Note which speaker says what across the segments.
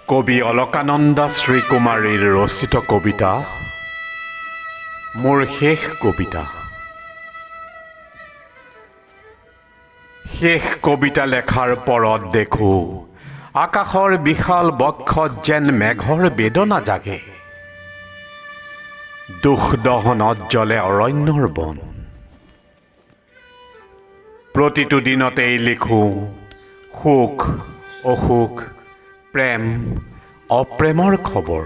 Speaker 1: কবি অলকানন্দা শ্ৰীকুমাৰীৰ ৰচিত কবিতা, মোৰ শেষ কবিতা। শেষ কবিতা লেখাৰ পৰত দেখোঁ, আকাশৰ বিশাল বক্ষত যেন মেঘৰ বেদনা জাগে, দুখ দহনত জ্বলে অৰণ্যৰ বন। প্ৰতিটো দিনতেই লিখোঁ সুখ অসুখ, প্ৰেম অপ্ৰেমৰ খবৰ।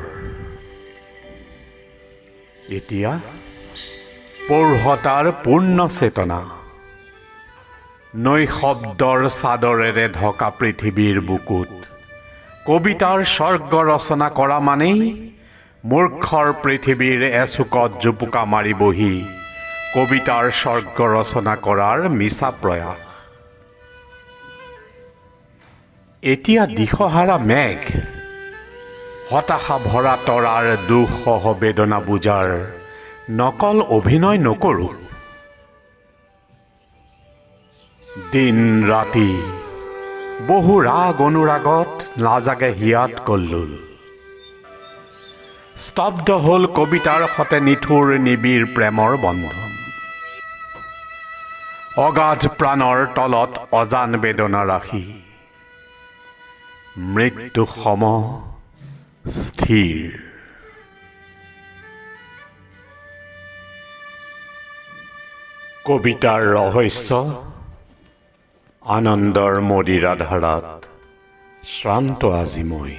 Speaker 1: এতিয়া পৌঢ়তাৰ পূৰ্ণ চেতনা, নৈশব্দৰ চাদৰেৰে ঢকা পৃথিৱীৰ বুকুত কবিতাৰ স্বৰ্গ ৰচনা কৰা মানেই মূৰ্খৰ পৃথিৱীৰ এচুকত জুপুকা মাৰি বহি কবিতাৰ স্বৰ্গ ৰচনা কৰাৰ মিছা প্ৰয়াস। এতিয়া দিশহাৰা মেঘ, হতাশা ভৰা তৰাৰ দুঃসহ বেদনা বুজাৰ নকল অভিনয় নকৰোঁ। দিন ৰাতি বহু ৰাগ অনুৰাগত নাজাগে হিয়াত কল্লোল। স্তব্ধ হ'ল কবিতাৰ সতে নিঠুৰ নিবিড় প্ৰেমৰ বন্ধন। অগাধ প্ৰাণৰ তলত অজান বেদনা ৰাখি মৃত্যু সম স্থিৰ। কবিতাৰ ৰহস্য আনন্দৰ মদিৰা ধাৰাত শ্ৰান্ত আজি মই।